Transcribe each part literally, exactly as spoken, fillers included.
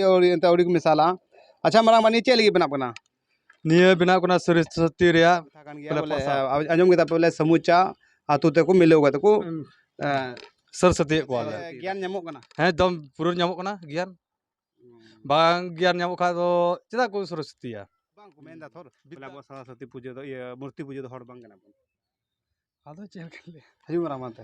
ᱟᱹᱣᱲᱤ, ᱮᱱᱛᱮ ᱟᱹᱣᱲᱤ ᱠᱚ ᱢᱮᱥᱟᱞᱟ᱾ ᱟᱪᱪᱷᱟ, ᱢᱟᱨᱟᱝᱵᱟ, ᱱᱤᱭᱟᱹ ᱪᱮᱫ ᱞᱟᱹᱜᱤᱫ ᱵᱮᱱᱟᱜ ᱠᱟᱱᱟ? ᱱᱤᱭᱟᱹ ᱵᱮᱱᱟᱜ ᱠᱟᱱᱟ ᱥᱚᱨᱚᱥᱚᱛᱤ ᱨᱮᱭᱟᱜ ᱠᱟᱛᱷᱟ ᱠᱟᱱ ᱜᱮᱭᱟ ᱵᱚᱞᱮ, ᱵᱚᱞᱮ, ᱯᱨᱚᱥᱟᱫ᱾ ᱟ-, ᱟᱸᱡᱚᱢ ᱠᱮᱫᱟ ᱯᱮ ᱵᱚᱞᱮ, ᱥᱟᱹᱢᱩᱪᱟ ᱟᱛᱳ ᱛᱮᱠᱚ ᱢᱤᱞᱟᱹᱣ ᱠᱟᱛᱮ ᱠᱚ, ᱦᱩᱸ᱾ ᱮ, ᱥᱚᱨᱚᱥᱚᱛᱤᱭᱮᱫ ᱠᱚᱣᱟᱞᱮ᱾ ᱜᱮᱭᱟᱱ ᱧᱟᱢᱚᱜ ᱠᱟᱱᱟ? ᱦᱮᱸ, ᱮᱠᱫᱚᱢ ᱯᱩᱨᱟᱹ ᱧᱟᱢᱚᱜ ᱠᱟᱱᱟ ᱜᱮᱭᱟᱱ᱾ ᱦᱩᱸ᱾ ᱵᱟᱝ ᱜᱮᱭᱟᱱ ᱧᱟᱢᱚᱜ ᱠᱷᱟᱡ ᱫᱚ ᱪᱮᱫᱟᱜ ᱠᱚ ᱥᱚᱨᱚᱥᱚᱛᱤᱭᱟ? ᱵᱟᱝ ᱠᱚ ᱢᱮᱱᱫᱟ ᱛᱷᱚᱨ, ᱵᱚᱞᱮ ᱟᱵᱚ ᱥᱚᱨᱚᱥᱚᱛᱤ ᱯᱩᱡᱟᱹ ᱫᱚ, ᱤᱭᱟᱹ, ᱢᱩᱨᱛᱤ ᱯᱩᱡᱟᱹ ᱫᱚ ᱦᱚᱲ ᱵᱟᱝ ᱠᱟᱱᱟ ᱵᱚᱱ᱾ ᱟᱫᱚ ᱪᱮᱫ ᱞᱮᱠᱟ ᱞᱟᱹᱭᱟ? ᱦᱤᱡᱩᱜ ᱢᱮ ᱨᱟᱢᱟᱱ ᱛᱮ᱾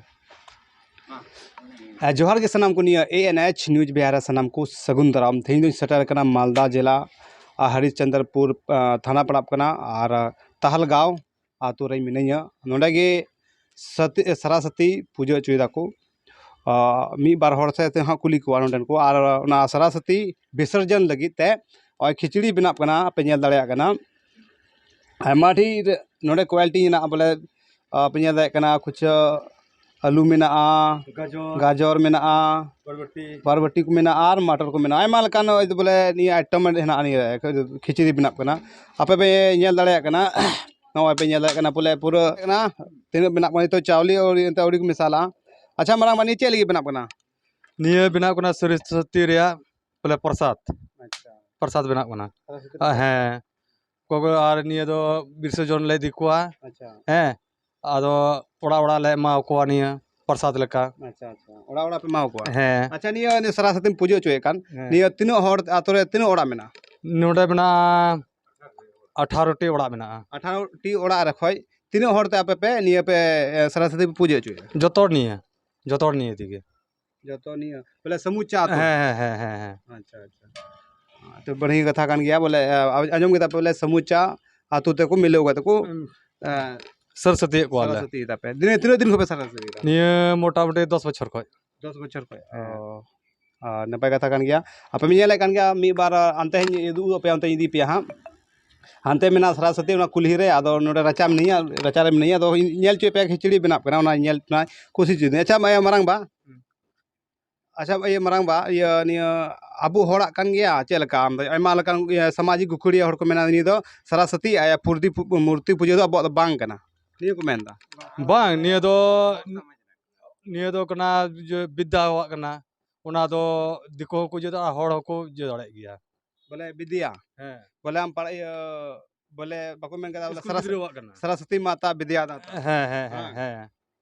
ᱦᱮᱸ, ᱡᱚᱦᱟᱨ ᱜᱮ ᱥᱟᱱᱟᱢ ᱠᱚ, ᱱᱤᱭᱟᱹ A N H News Bihar ᱨᱮ ᱥᱟᱱᱟᱢ ᱠᱚ ᱥᱟᱹᱜᱩᱱ ᱫᱟᱨᱟᱢ᱾ ᱛᱮᱦᱮᱧ ᱫᱚᱧ ᱥᱮᱴᱮᱨ ᱠᱟᱱᱟ ᱢᱟᱞᱫᱟ ᱡᱮᱞᱟ, ᱟᱨ ᱦᱚᱨᱤᱥᱪᱚᱱᱫᱨᱯᱩᱨ, ᱟ, ᱛᱷᱟᱱᱟ ᱯᱟᱲᱟᱜ ᱠᱟᱱᱟ, ᱟᱨ ᱛᱟᱦᱟᱞᱜᱟᱸᱣ ᱟᱛᱳ ᱨᱮᱧ ᱢᱤᱱᱟᱹᱧᱟ᱾ ᱱᱚᱰᱮ ᱜᱮ ᱥᱟᱛᱤ-, ᱥᱟᱨᱟᱥᱟᱛᱤ ᱯᱩᱡᱟᱹ ᱦᱚᱪᱚᱭ ᱫᱟᱠᱚ᱾ ᱟ, ᱢᱤᱫ ᱵᱟᱨ ᱦᱚᱲ ᱥᱮᱫ ᱛᱮ ᱦᱟᱸᱜ ᱠᱩᱞᱤ ᱠᱚᱣᱟ ᱱᱚᱸᱰᱮᱱ ᱠᱚ᱾ ᱟᱨ ᱚᱱᱟ ᱥᱟᱨᱟᱥᱟᱛᱤ ᱵᱤᱥᱚᱨᱡᱚᱱ ᱞᱟᱹᱜᱤᱫ ᱛᱮ ᱱᱚᱜᱼᱚᱭ ᱠᱷᱤᱪᱲᱤ ᱵᱮᱱᱟᱜ ᱠᱟᱱᱟ, ᱯᱮ ᱧᱮᱞ ᱫᱟᱲᱮᱭᱟᱜ ᱠᱟᱱᱟ᱾ ᱟᱭᱢᱟ ᱰᱷᱮᱨ ᱱᱚᱰᱮ quality ᱢᱮᱱᱟᱜᱼᱟ ᱵᱚᱞᱮ, ᱟ, ᱯᱮ ᱧᱮᱞ ᱫᱟᱲᱮᱭᱟᱜ ᱠᱟᱱᱟ, ᱠᱩᱪᱷ ᱟᱹᱞᱩ ᱢᱮᱱᱟᱜᱼᱟ, ᱜᱟᱡᱚᱨ᱾ ᱜᱟᱡᱚᱨ ᱢᱮᱱᱟᱜᱼᱟ, ᱵᱚᱨᱵᱚᱴᱤ᱾ ᱵᱚᱨᱵᱚᱴᱤ ᱠᱚ ᱢᱮᱱᱟᱜᱼᱟ ᱟᱨ ᱢᱟᱴᱚᱨ ᱠᱚ ᱢᱮᱱᱟᱜᱼᱟ, ᱟᱭᱢᱟ ᱞᱮᱠᱟᱱ ᱵᱚᱞᱮ ᱱᱤᱭᱟᱹ item ᱦᱮᱱᱟᱜᱼᱟ ᱱᱤᱭᱟᱹ ᱠᱷᱤᱪᱲᱤ ᱵᱮᱱᱟᱜ ᱠᱟᱱᱟ᱾ ᱟᱯᱮ ᱯᱮ ᱧᱮᱞ ᱫᱟᱲᱮᱭᱟᱜ ᱠᱟᱱᱟ, ᱱᱚᱜᱼᱚᱭ ᱯᱮ ᱧᱮᱞ ᱫᱟᱲᱮᱭᱟᱜ ᱠᱟᱱᱟ ᱵᱚᱞᱮ ᱯᱩᱨᱟᱹ ᱠᱟᱱᱟ, ᱛᱤᱱᱟᱹᱜ ᱢᱮᱱᱟᱜ ᱠᱚᱣᱟ ᱱᱤᱛᱚᱜ ᱪᱟᱣᱞᱮ ᱟᱹᱣᱲᱤ, ᱮᱱᱛᱮ ᱟᱹᱣᱲᱤ ᱠᱚ ᱢᱮᱥᱟᱞᱟ᱾ ᱟᱪᱪᱷᱟ ᱢᱟᱨᱟᱝ ᱵᱟ, ᱱᱤᱭᱟᱹ ᱪᱮᱫ ᱞᱟᱹᱜᱤᱫ ᱵᱮᱱᱟᱜ ᱠᱟᱱᱟ? ᱱᱤᱭᱟᱹ ᱵᱮᱱᱟᱜ ᱠᱟᱱᱟ ᱥᱚᱨᱚᱥᱚᱛᱤ ᱨᱮᱭᱟᱜ ᱵᱚᱞᱮ ᱯᱨᱚᱥᱟᱫ᱾ ᱟᱪᱪᱷᱟ᱾ ᱯᱨᱚᱥᱟᱫ ᱵᱮᱱᱟᱜ ᱠᱟᱱᱟ᱾ ᱥᱚᱨᱚᱥᱚᱛᱤ ᱟ, ᱯᱨᱚᱥᱟᱫ᱾ ᱦᱮᱸ, ᱠᱚᱜᱚ ᱟᱨ ᱱᱤᱭᱟᱹ ᱫᱚ ᱵᱤᱥᱚᱨᱡᱚᱱ ᱞᱮ ᱤᱫᱤ ᱠᱚᱣᱟ᱾ ᱟᱪᱪᱷᱟ᱾ ᱦᱮᱸ, ᱟᱫᱚ ᱚᱲᱟᱜ ᱚᱲᱟᱜ ᱞᱮ ᱮᱢᱟ ᱠᱚᱣᱟ ᱱᱤᱭᱟᱹ ᱯᱨᱚᱥᱟᱫ ᱞᱮᱠᱟ᱾ ᱟᱪᱪᱷᱟ, ᱟᱪᱪᱷᱟ, ᱚᱲᱟᱜ ᱚᱲᱟᱜ ᱯᱮ ᱮᱢᱟ ᱠᱚᱣᱟ? ᱦᱮᱸ᱾ ᱟᱪᱪᱷᱟ, ᱱᱤᱭᱟᱹ, ᱱᱤᱭᱟᱹ ᱥᱟᱨᱟᱥᱟᱛᱤᱢ ᱯᱩᱡᱟᱹ ᱦᱚᱪᱚᱭᱮᱫ ᱠᱟᱱ, ᱦᱮᱸ᱾ ᱱᱤᱭᱟᱹ ᱛᱤᱱᱟᱹᱜ ᱦᱚᱲ ᱟᱛᱳ ᱨᱮ ᱛᱤᱱᱟᱹᱜ ᱚᱲᱟᱜ ᱢᱮᱱᱟᱜᱼᱟ? ᱱᱚᱰᱮ ᱢᱮᱱᱟᱜᱼᱟ ᱟᱴᱷᱟᱨᱚ ᱴᱤ ᱚᱲᱟᱜ ᱢᱮᱱᱟᱜᱼᱟ᱾ ᱟᱴᱷᱟᱨᱚ ᱴᱤ ᱚᱲᱟᱜ ᱨᱮ ᱠᱷᱚᱡ ᱛᱤᱱᱟᱹᱜ ᱦᱚᱲ ᱛᱮ ᱟᱯᱮ ᱯᱮ ᱱᱤᱭᱟᱹ ᱯᱮ, ᱮ, ᱥᱟᱨᱟᱥᱟᱛᱤ ᱯᱮ ᱯᱩᱡᱟᱹ ᱦᱚᱪᱚᱭᱮᱫᱟ? ᱡᱚᱛᱚ ᱦᱚᱲ ᱱᱤᱭᱟᱹ, ᱡᱚᱛᱚ ᱦᱚᱲ ᱱᱤᱭᱟᱹ ᱛᱮᱜᱮ᱾ ᱡᱚᱛᱚ ᱱᱤᱭᱟᱹ ᱵᱚᱞᱮ ᱥᱟᱹᱢᱩᱪᱟ ᱟᱹᱛᱩ? ᱦᱮᱸ, ᱦᱮᱸ, ᱦᱮᱸ, ᱦᱮᱸ, ᱦᱮᱸ᱾ ᱟᱪᱪᱷᱟ, ᱟᱪᱪᱷᱟ᱾ ᱛᱚ ᱵᱟᱹᱲᱦᱤ ᱠᱟᱛᱷᱟ ᱠᱟᱱ ᱜᱮᱭᱟ ᱵᱚᱞᱮ, ᱟ-, ᱟᱸᱡᱚᱢ ᱠᱮᱫᱟ ᱯᱮ ᱵᱚᱞᱮ ᱥᱟᱹᱢᱩᱪᱟ ᱟᱹᱛᱩ ᱛᱮᱠᱚ ᱢᱤᱞᱟᱹᱣ ᱠᱟᱛᱮ ᱠᱚ, ᱦᱩᱸ᱾ ᱟ, ᱥᱟᱹᱨ ᱥᱟᱹᱛᱤᱭᱮᱫ ᱠᱚᱣᱟᱞᱮ᱾ ᱥᱟᱹᱨ ᱥᱟᱹᱛᱤᱭᱮᱫᱟ ᱯᱮ᱾ ᱫᱤᱱᱟᱹ-, ᱛᱤᱱᱟᱹᱜ ᱫᱤᱱ ᱠᱷᱚᱱ ᱯᱮ ᱥᱟᱹᱨ ᱥᱟᱹᱛᱤᱭᱮᱫᱟ? ᱱᱤᱭᱟᱹ ᱢᱚᱴᱟᱢᱩᱴᱤ ᱫᱚᱥ ᱵᱚᱪᱷᱚᱨ ᱠᱷᱚᱡ᱾ ᱫᱚᱥ ᱵᱚᱪᱷᱚᱨ ᱠᱷᱚᱡ? ᱦᱮᱸ᱾ ᱚ᱾ ᱟᱨ ᱱᱟᱯᱟᱭ ᱠᱟᱛᱷᱟ ᱠᱟᱱ ᱜᱮᱭᱟ᱾ ᱟᱯᱮ ᱯᱮ ᱧᱮᱞᱮᱫ ᱠᱟᱱ ᱜᱮᱭᱟ, ᱢᱤᱫ ᱵᱟᱨ ᱦᱟᱱᱛᱮ ᱦᱚᱧ ᱩᱫᱩᱜ ᱟᱯᱮᱭᱟ, ᱚᱱᱛᱮᱧ ᱤᱫᱤ ᱯᱮᱭᱟ ᱦᱟᱸᱜ᱾ ᱦᱟᱱᱛᱮ ᱢᱮᱱᱟᱜᱼᱟ ᱥᱟᱨᱟᱥᱟᱹᱛᱤ, ᱚᱱᱟ ᱠᱩᱞᱦᱤ ᱨᱮ, ᱟᱫᱚ ᱱᱚᱰᱮ ᱨᱟᱪᱟ ᱢᱤᱱᱟᱹᱧᱟ, ᱨᱟᱪᱟ ᱨᱮ ᱢᱤᱱᱟᱹᱧᱟ, ᱟᱫᱚ ᱧᱮᱞ ᱦᱚᱪᱚᱭ ᱯᱮᱭᱟ, ᱠᱷᱤᱪᱲᱤ ᱵᱮᱱᱟᱜ ᱠᱟᱱᱟ, ᱚᱱᱟ ᱧᱮᱞ ᱨᱮᱱᱟᱜ ᱠᱩᱥᱤ ᱦᱚᱪᱚᱭ ᱫᱟᱹᱧ᱾ ᱟᱪᱪᱷᱟ, ᱤᱭᱟᱹ ᱢᱟᱨᱟᱝ ᱵᱟ, ᱦᱩᱸ᱾ ᱟᱪᱪᱷᱟ, ᱤᱭᱟᱹ ᱢᱟᱨᱟᱝ ᱵᱟ, ᱤᱭᱟᱹ ᱱᱤᱭᱟᱹ ᱟᱵᱚ ᱦᱚᱲᱟᱜ ᱠᱟᱱ ᱜᱮᱭᱟ ᱪᱮᱫ ᱞᱮᱠᱟ? ᱟᱢ ᱫᱚ ᱟᱭᱢᱟ ᱞᱮᱠᱟᱱ, ᱤᱭᱟᱹ, ᱥᱟᱢᱟᱡᱤᱠ ᱜᱩᱠᱷᱩᱲᱤᱭᱟᱹ ᱦᱚᱲ ᱠᱚ ᱢᱮᱱᱟ, ᱱᱤᱭᱟᱹ ᱫᱚ ᱥᱟᱨᱟᱥᱟᱹᱛᱤ ᱟᱭ ᱯᱩᱨᱫᱤ ᱯᱩ-, ᱢᱩᱨᱛᱤ ᱯᱩᱡᱟᱹ ᱫᱚ ᱟᱵᱚᱣᱟᱜ ᱫᱚ ᱵᱟᱝ ᱠᱟᱱᱟ, ᱱᱤᱭᱟᱹ ᱠᱚ ᱢᱮᱱᱫᱟ᱾ ᱵᱟᱝ, ᱱᱤᱭᱟᱹ ᱫᱚ, ᱱᱤᱭᱟᱹ ᱫᱚ ᱠᱟᱱᱟ ᱡᱮ ᱵᱤᱫᱽᱫᱟᱣᱟᱜ ᱠᱟᱱᱟ᱾ ᱚᱱᱟ ᱫᱚ ᱫᱤᱠᱩ ᱦᱚᱸᱠᱚ ᱤᱭᱟᱹ ᱫᱟᱲᱮᱭᱟᱜᱼᱟ, ᱦᱚᱲ ᱦᱚᱸᱠᱚ ᱤᱭᱟᱹ ᱫᱟᱲᱮᱭᱟᱜ ᱜᱮᱭᱟ᱾ ᱵᱚᱞᱮ ᱵᱤᱫᱽᱭᱟ᱾ ᱦᱮᱸ᱾ ᱵᱚᱞᱮ ᱟᱢ ᱯᱟᱲᱟ-, ᱤᱭᱟᱹ, ᱵᱚᱞᱮ ᱵᱟᱠᱚ ᱢᱮᱱ ᱠᱟᱫᱟ ᱵᱚᱞᱮ ᱥᱠᱩᱞ ᱥᱟᱨᱟᱥ-, ᱜᱤᱫᱽᱨᱟᱹᱣᱟᱜ ᱠᱟᱱᱟ᱾ ᱥᱟᱨᱟᱥᱚᱛᱤ ᱢᱟᱛᱟ ᱵᱤᱫᱽᱭᱟ ᱫᱟᱛᱟ᱾ ᱦᱮᱸ, ᱦᱮᱸ, ᱦᱮᱸ, ᱦᱮᱸ᱾ ᱦᱮᱸ᱾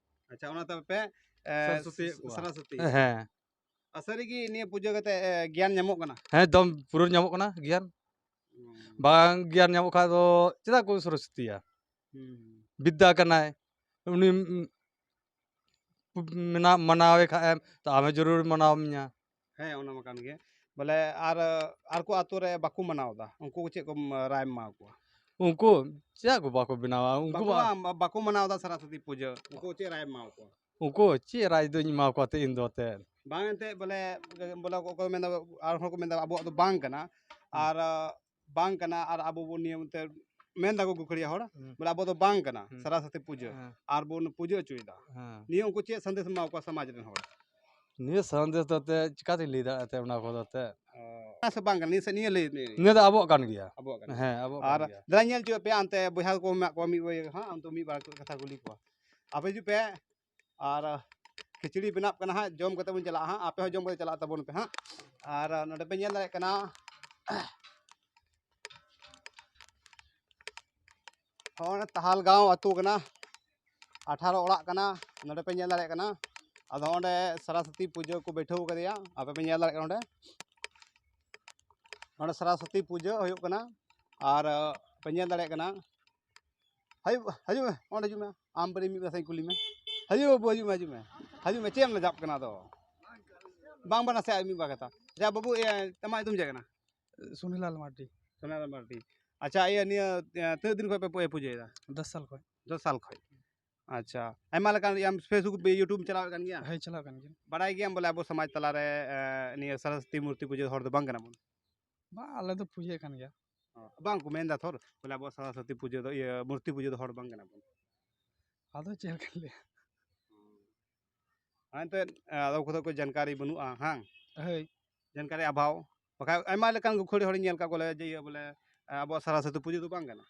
ᱟᱪᱪᱷᱟ, ᱚᱱᱟ ᱛᱮ ᱯᱮ, ᱮ, ᱥᱟᱨᱟᱥᱚᱛᱤᱭᱮᱫ ᱠᱚᱣᱟ᱾ ᱥᱟᱨᱟᱥᱚᱛᱤ᱾ ᱦᱮᱸ᱾ ᱟᱨ ᱥᱟᱹᱨᱤ ᱜᱮ ᱱᱤᱭᱟᱹ ᱯᱩᱡᱟᱹ ᱠᱟᱛᱮ, ᱮ, ᱜᱮᱭᱟᱱ ᱧᱟᱢᱚᱜ ᱠᱟᱱᱟ? ᱦᱮᱸ, ᱮᱠᱫᱚᱢ ᱯᱩᱨᱟᱹ ᱧᱟᱢᱚᱜ ᱠᱟᱱᱟ ᱜᱮᱭᱟᱱ᱾ ᱦᱩᱸ᱾ ᱵᱟᱝ ᱜᱮᱭᱟᱱ ᱧᱟᱢᱚᱜ ᱠᱷᱟᱱ ᱫᱚ ᱪᱮᱫᱟᱜ ᱠᱚ ᱥᱚᱨᱚᱥᱚᱛᱤᱭᱟ? ᱦᱩᱸ᱾ ᱵᱤᱫᱽᱫᱟ ᱠᱟᱱᱟᱭ, ᱩᱱᱤ, ᱩᱢ, ᱢᱮᱱᱟ-, ᱢᱟᱱᱟᱣᱮ ᱠᱷᱟᱡ ᱮᱢ, ᱛᱚ ᱟᱢ ᱦᱚᱸ ᱡᱟᱹᱨᱩᱲ ᱢᱟᱱᱟᱣ ᱢᱮᱭᱟ᱾ ᱦᱮᱸ, ᱚᱱᱟ ᱢᱟ ᱠᱟᱱ ᱜᱮ᱾ ᱵᱚᱞᱮ ᱟᱨ, ᱟᱨ ᱠᱚ ᱟᱛᱳ ᱨᱮ ᱵᱟᱠᱚ ᱢᱟᱱᱟᱣ ᱮᱫᱟ, ᱩᱱᱠᱩ ᱠᱚ ᱪᱮᱫ ᱠᱚ ᱨᱟᱭ ᱮᱢᱟ ᱠᱚᱣᱟ? ᱩᱱᱠᱩ ᱪᱮᱫᱟᱜ ᱠᱚ ᱵᱟᱠᱚ ᱵᱮᱱᱟᱣᱟ? ᱩᱱᱠᱩ ᱵᱟᱠᱚ ᱢᱟ ᱢᱟ-, ᱵᱟᱠᱚ ᱢᱟᱱᱟᱣ ᱮᱫᱟ ᱥᱟᱨᱟᱥᱚᱛᱤ ᱯᱩᱡᱟᱹ, ᱩᱱᱠᱩ ᱪᱮᱫ ᱨᱟᱭ ᱮᱢᱟ ᱠᱚᱣᱟ? ᱩᱱᱠᱩ ᱪᱮᱫ ᱨᱟᱭ ᱫᱚᱧ ᱮᱢᱟ ᱠᱚᱣᱟ ᱛᱮ ᱤᱧ ᱫᱚ ᱛᱮ? ᱵᱟᱝ ᱮᱱᱛᱮᱫ ᱵᱚᱞᱮ, ᱵᱚᱞᱮ ᱚᱠᱚᱭ ᱠᱚ ᱢᱮᱱᱫᱟ, ᱟᱨ ᱦᱚᱲ ᱠᱚ ᱢᱮᱱᱫᱟ ᱟᱵᱚᱣᱟᱜ ᱫᱚ ᱵᱟᱝ ᱠᱟᱱᱟ, ᱦᱩᱸ᱾ ᱟᱨ, ᱟ, ᱵᱟᱝ ᱠᱟᱱᱟ, ᱟᱨ ᱟᱵᱚ ᱵᱚᱱ ᱱᱤᱭᱟᱹ ᱛᱮ ᱢᱮᱱ ᱫᱟᱠᱚ ᱜᱩᱠᱷᱟᱹᱲᱤᱭᱟᱹ ᱦᱚᱲ, ᱦᱩᱸ᱾ ᱵᱚᱞᱮ ᱟᱵᱚ ᱫᱚ ᱵᱟᱝ ᱠᱟᱱᱟ, ᱦᱩᱸ᱾ ᱥᱟᱨᱟᱥᱚᱛᱤ ᱯᱩᱡᱟᱹ, ᱦᱮᱸ᱾ ᱟᱨ ᱵᱚᱱ ᱯᱩᱡᱟᱹ ᱦᱚᱪᱚᱭᱮᱫᱟ᱾ ᱦᱮᱸ᱾ ᱱᱤᱭᱟᱹ ᱩᱱᱠᱩ ᱪᱮᱫ ᱥᱟᱸᱫᱮᱥ ᱮᱢᱟ ᱠᱚᱣᱟ ᱥᱚᱢᱟᱡᱽ ᱨᱮᱱ ᱦᱚᱲ? ᱱᱤᱭᱟᱹ ᱥᱟᱸᱫᱮᱥ ᱫᱚ ᱛᱮ ᱪᱤᱠᱟᱛᱤᱧ ᱞᱟᱹᱭ ᱫᱟᱲᱮᱭᱟᱜᱼᱟ ᱛᱮ ᱚᱱᱟ ᱠᱚᱫᱚ ᱛᱮ? ᱚ᱾ ᱚᱱᱟ ᱥᱮ ᱵᱟᱝ ᱠᱟᱱᱟ, ᱱᱤᱭᱟᱹ ᱥᱮ ᱱᱤᱭᱟᱹ ᱞᱟᱹᱭ ᱢᱮ᱾ ᱱᱤᱭᱟᱹ ᱫᱚ ᱟᱵᱚᱣᱟᱜ ᱠᱟᱱ ᱜᱮᱭᱟ᱾ ᱟᱵᱚᱣᱟᱜ ᱠᱟᱱᱟ᱾ ᱦᱮᱸ, ᱟᱵᱚᱣᱟᱜ ᱟᱨ ᱠᱟᱱ ᱜᱮᱭᱟ᱾ ᱫᱮᱞᱟ ᱧᱮᱞ ᱦᱚᱪᱚᱭ ᱯᱮ ᱦᱟᱱᱛᱮ ᱵᱚᱭᱦᱟ ᱠᱚ ᱢᱮᱱᱟᱜ ᱠᱚᱣᱟ ᱢᱤᱫ ᱵᱟᱨ ᱦᱟᱸᱜ, ᱚᱱᱛᱮ ᱢᱤᱫ ᱵᱟᱨ ᱠᱟᱛᱷᱟ ᱠᱩᱞᱤ ᱠᱚᱣᱟ᱾ ᱟᱯᱮ ᱦᱤᱡᱩᱜ ᱯᱮ᱾ ᱟᱨ ᱠᱷᱤᱪᱲᱤ ᱵᱮᱱᱟᱜ ᱠᱟᱱᱟ ᱦᱟᱸᱜ, ᱡᱚᱢ ᱠᱟᱛᱮ ᱵᱚᱱ ᱪᱟᱞᱟᱜᱼᱟ ᱦᱟᱸᱜ, ᱟᱯᱮ ᱦᱚᱸ ᱡᱚᱢ ᱠᱟᱛᱮ ᱪᱟᱞᱟᱜ ᱛᱟᱵᱚᱱ ᱯᱮ ᱦᱟᱸᱜ᱾ ᱟᱨ ᱱᱚᱰᱮ ᱯᱮ ᱧᱮᱞ ᱫᱟᱲᱮᱭᱟᱜ ᱠᱟᱱᱟ, ᱦᱚᱸ, ᱛᱟᱦᱟᱞ ᱜᱟᱶ ᱟᱹᱛᱩ ᱠᱟᱱᱟ, ᱟᱴᱷᱟᱨᱚ ᱚᱲᱟᱜ ᱠᱟᱱᱟ, ᱱᱚᱰᱮ ᱯᱮ ᱧᱮᱞ ᱫᱟᱲᱮᱭᱟᱜ ᱠᱟᱱᱟ᱾ ᱟᱫᱚ ᱚᱸᱰᱮ ᱥᱟᱨᱟᱥᱚᱛᱤ ᱯᱩᱡᱟᱹ ᱠᱚ ᱵᱟᱹᱭᱴᱷᱟᱹᱣ ᱠᱟᱫᱮᱭᱟ, ᱟᱯᱮ ᱯᱮ ᱧᱮᱞ ᱫᱟᱲᱮᱭᱟᱜ ᱠᱟᱱᱟ ᱚᱸᱰᱮ᱾ ᱚᱸᱰᱮ ᱥᱟᱨᱟᱥᱚᱛᱤ ᱯᱩᱡᱟᱹ ᱦᱩᱭᱩᱜ ᱠᱟᱱᱟ᱾ ᱟᱨ, ᱟᱸ, ᱯᱮ ᱧᱮᱞ ᱫᱟᱲᱮᱭᱟᱜ ᱠᱟᱱᱟ᱾ ᱦᱤᱡᱩᱜ, ᱦᱤᱡᱩᱜ ᱢᱮ, ᱚᱸᱰᱮ ᱦᱤᱡᱩᱜ ᱢᱮ᱾ ᱟᱢ ᱵᱟᱨᱮ ᱢᱤᱫ ᱠᱟᱛᱷᱟᱧ ᱠᱩᱞᱤ ᱢᱮ᱾ ᱦᱤᱡᱩᱜ ᱵᱟᱹᱵᱩ, ᱦᱤᱡᱩᱜ ᱢᱮ, ᱦᱤᱡᱩᱜ ᱢᱮ᱾ ᱦᱤᱡᱩᱜ ᱢᱮ, ᱪᱮᱫ ᱮᱢ ᱞᱟᱡᱟᱜ ᱠᱟᱱᱟ ᱟᱫᱚ? ᱵᱟᱝ, ᱵᱟᱝ, ᱱᱟᱥᱮᱭᱟᱜ ᱢᱤᱫ ᱵᱟᱨ ᱠᱟᱛᱷᱟ᱾ ᱟᱪᱪᱷᱟ ᱵᱟᱹᱵᱩ, ᱤᱭᱟᱹ, ᱟᱢᱟᱜ ᱧᱩᱛᱩᱢ ᱪᱮᱫ ᱠᱟᱱᱟ? ᱥᱩᱱᱤᱞᱟᱞ ᱢᱟᱨᱰᱤ᱾ ᱥᱩᱱᱤᱞᱟᱞ ᱢᱟᱨᱰᱤ᱾ ᱟᱪᱪᱷᱟ, ᱤᱭᱟᱹ, ᱱᱤᱭᱟᱹ, ᱤᱭᱟᱹ, ᱛᱤᱱᱟᱹᱜ ᱫᱤᱱ ᱠᱷᱚᱱ ᱯᱮ ᱯᱩ-, ᱯᱩᱡᱟᱹᱭᱮᱫᱟ? ᱫᱚᱥ ᱥᱟᱞ ᱠᱷᱚᱱ᱾ ᱫᱚᱥ ᱥᱟᱞ ᱠᱷᱚᱱ᱾ ᱟᱪᱪᱷᱟ, ᱟᱭᱢᱟ ᱞᱮᱠᱟᱱ ᱤᱭᱟᱹ Facebook, YouTube ᱪᱟᱞᱟᱣᱮᱫ ᱠᱟᱱ ᱜᱮᱭᱟ? ᱦᱳᱭ, ᱪᱟᱞᱟᱣ ᱠᱟᱱ ᱜᱮᱭᱟ᱾ ᱵᱟᱲᱟᱭ ᱜᱮᱭᱟᱢ ᱵᱚᱞᱮ ᱟᱵᱚ ᱥᱚᱢᱟᱡᱽ ᱛᱟᱞᱟᱨᱮ, ᱮ, ᱱᱤᱭᱟᱹ ᱥᱚᱨᱚᱥᱚᱛᱤ ᱢᱩᱨᱛᱤ ᱯᱩᱡᱟᱹ ᱦᱚᱲ ᱫᱚ ᱵᱟᱝ ᱠᱟᱱᱟ ᱵᱚᱱ? ᱵᱟᱝ, ᱟᱞᱮ ᱫᱚ ᱯᱩᱡᱟᱹᱭᱮᱫ ᱠᱟᱱ ᱜᱮᱭᱟ᱾ ᱚ, ᱵᱟᱝ ᱠᱚ ᱢᱮᱱᱫᱟ ᱛᱷᱚᱨ, ᱵᱚᱞᱮ ᱟᱵᱚ ᱥᱚᱨᱚᱥᱚᱛᱤ ᱯᱩᱡᱟᱹ ᱫᱚ, ᱤᱭᱟᱹ, ᱢᱩᱨᱛᱤ ᱯᱩᱡᱟᱹ ᱫᱚ ᱦᱚᱲ ᱵᱟᱝ ᱠᱟᱱᱟ ᱵᱚᱱ᱾ ᱟᱫᱚ ᱪᱮᱫ ᱞᱮᱠᱟ ᱞᱟᱹᱭᱟ? ᱦᱮᱸ, ᱮᱱᱛᱮᱫ, ᱟᱫᱚᱢ ᱠᱚᱫᱚ ᱠᱚ ᱡᱟᱱᱠᱟᱨᱤ ᱵᱟᱹᱱᱩᱜᱼᱟ, ᱦᱟᱝ? ᱦᱳᱭ᱾ ᱡᱟᱱᱠᱟᱨᱤ ᱚᱵᱷᱟᱵᱽ᱾ ᱵᱟᱠᱷᱟᱡ ᱟᱭᱢᱟ ᱞᱮᱠᱟᱱ ᱜᱟᱹᱠᱷᱩᱲᱤ ᱦᱚᱲᱤᱧ ᱧᱮᱞ ᱠᱟᱜ ᱠᱚᱣᱟ ᱵᱚᱞᱮ ᱡᱮ ᱤᱭᱟᱹ ᱵᱚᱞᱮ, ᱟᱵᱚᱣᱟᱜ ᱥᱟᱨᱟᱥᱚᱛᱤ ᱯᱩᱡᱟᱹ ᱫᱚ ᱵᱟᱝ ᱠᱟᱱᱟ᱾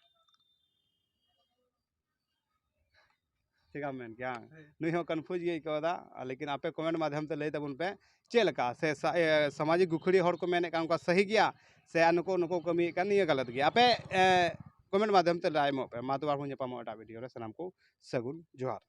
ᱪᱮᱠᱟᱢ ᱢᱮᱱ ᱠᱮᱭᱟ? ᱦᱮᱸ᱾ ᱱᱩᱭ ᱦᱚᱸ confuse ᱜᱮ ᱟᱹᱭᱠᱟᱹᱣ ᱮᱫᱟ, ᱞᱮᱠᱤᱱ ᱟᱯᱮ comment ᱢᱟᱫᱷᱭᱚᱢ ᱛᱮ ᱞᱟᱹᱭ ᱛᱟᱵᱚᱱ ᱯᱮ, ᱪᱮᱫ ᱞᱮᱠᱟ? ᱥᱮ ᱥᱟ-, ᱮ, ᱥᱟᱢᱟᱡᱤᱠ ᱜᱩᱠᱷᱲᱤ ᱦᱚᱲ ᱠᱚ ᱢᱮᱱᱮᱫ ᱠᱟᱱ ᱚᱱᱠᱟ ᱥᱟᱹᱦᱤ ᱜᱮᱭᱟ, ᱥᱮ ᱟᱨ ᱱᱩᱠᱩ, ᱱᱩᱠᱩ ᱠᱟᱹᱢᱤᱭᱮᱫ ᱠᱟᱱ ᱱᱤᱭᱟᱹ ᱜᱟᱞᱟᱛ ᱜᱮᱭᱟ? ᱟᱯᱮ, ᱮ, comment ᱢᱟᱫᱷᱭᱚᱢ ᱛᱮ ᱞᱟᱹᱭ ᱮᱢᱚᱜ ᱯᱮ᱾ ᱢᱟ ᱛᱚᱵᱮ ᱟᱨᱦᱚᱸ ᱧᱟᱯᱟᱢᱚᱜ ᱮᱴᱟᱜ video ᱨᱮ, ᱥᱟᱱᱟᱢ ᱠᱚ ᱥᱟᱹᱜᱩᱱ ᱡᱚᱦᱟᱨ᱾